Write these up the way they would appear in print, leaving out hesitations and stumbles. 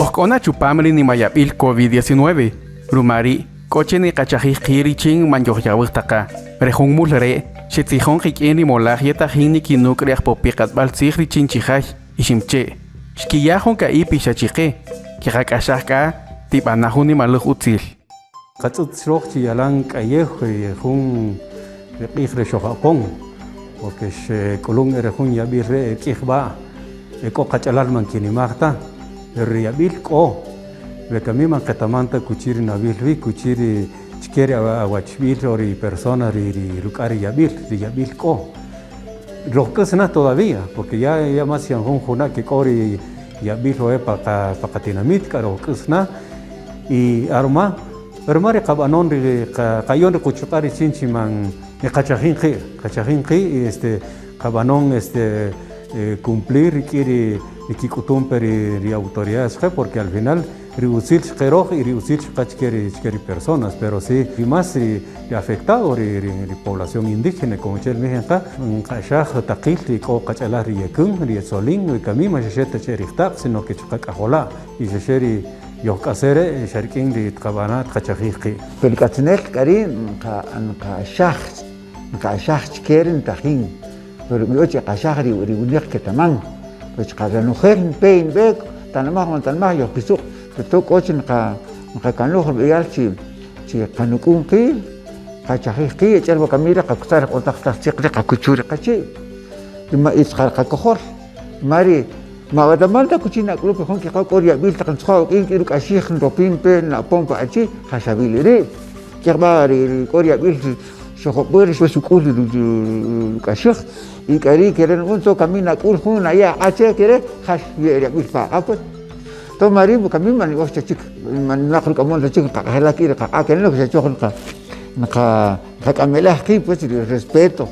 Oj k'o na chupam ri nimayab'il COVID-19, ruma ri' k'o che niqachajij qi' richin man yojyawäj ta qa. Re jun mul re' xetzijon qik'in ri molaj yetajin nikinuk' ri ajpopi' q'atb'äl tzij richin Chijay, Iximche'. Xkiya' jun ka'i' pixa chi qe, keqak'axaj k'a tib'ana' jun nimaläj utzil. Qatz'ët röj chi yalan k'ayew ri jun ri q'ij re xojapon, porque xek'ulun e re jun yab'il re' k'ij b'a' e k'o qach'alal man kinimaj ta, pero ri yab'il k'o, wekami man qetaman ta kuchi ri nawil wi, kuchi ri chike ri awachb'il o ri persona ri ri ruk'a' ri yab'il, ri yab'il k'o. Röj k'äs na todavía, porque ya ya más yan jun juna' ke k'o ri yab'il wawe' pa qa pa qatinamit k'a röj k'äs na. Y aruma, ruma ri qab'anon ri qayon ri quchuq'a' richin chi man qachajin qi', qachajin qi' y este qab'anon este cumplir rik'in ri kik'utun pe ri autoridades chqe, porque al final ri utzil chqe röj y ri utzil chuqa' chke ri chke ri personas, pero si ri más ri afectado ri ri población indígena como achi'el nb'ij qa, nq'axaj taqil ri k'o qach'alal ri yekün, ri yetzolin, ri kami man xa xe ta che rijta'q, sino que chuqa' k'ajola' y xa xe ri yojk'ase' re' xa rik'in ri tqab'ana' tqachajij qi'. Pero k'atzinel k'a ri' nqa'axaj nqa'axaj chke ri ntajin, pero rub'i'o chi q'axaj ri winäq ketaman, pero chuqa' ronojel npe y nb'e, tanmaj o man tanmaj yojkisuq', pero toq k'o chi nqakanoj rub'eyal chi qanuk'un qi', qachajij qi', achi'el wakami re' qakusaj ri q'otaj taq tziq re' qakuchu' ri qachi', ruma y chuqa' ri qakojol, ruma ri ma awetaman ta akuchi nak'ulub' pe jun kiq'a' k'o riyab'il taq ntzjoj awuk'in k'in ruk'axij nropin pe napon pa achi' ja xab'il ri', rik'in jub'a' ri k'o riyab'il xojob'är xuk'ul ri ruk'axij y k'a ri' ke re' nub'än so kami nak'ul jun naya' aq'a' che ke re' ja xye' riyab'il pa aq'a' pues to ma ri' kami man nib'ox ta chik man nima'q ruk'amon ta chik nqaq'ajelaj ki' ri qaq'a' ke re' xa choj nqak'amelaj qi' pues ri respeto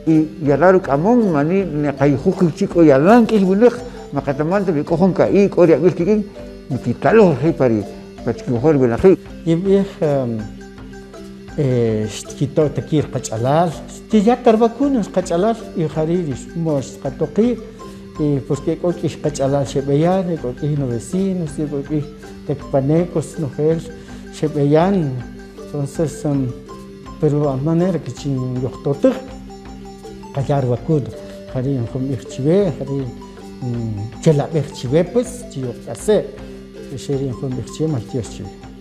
y yalan ruk'amon mani niqayujuj qi' chi k'o yalan k'ïy winäq ma qetaman ta wi k'o jun ka'i' k'o ryab'il kik'in nikitaloj ri' pa ri pa chikikojol ri winaqi'. Yinb'ij xtkito' ta ki' ri qach'alal, xtkiya' ta ri-vacunas qach'alal y ja ri' ri xtqato' qi' y porque e k'o k'ïy qach'alal xeb'eyan, e k'o k'ïy nu-vecinos, e k'o k'ïy tecpanecos nojel xeb'eyan, entonces pero a manera kichin yojtotäj qaya' ri-vacuna, ja ri' jun b'ij chiwe, ja ri' nchelab'ej chiwe pues chi yojk'ase', xa xe ri' jun b'ij chiwe, maltyox chiwe.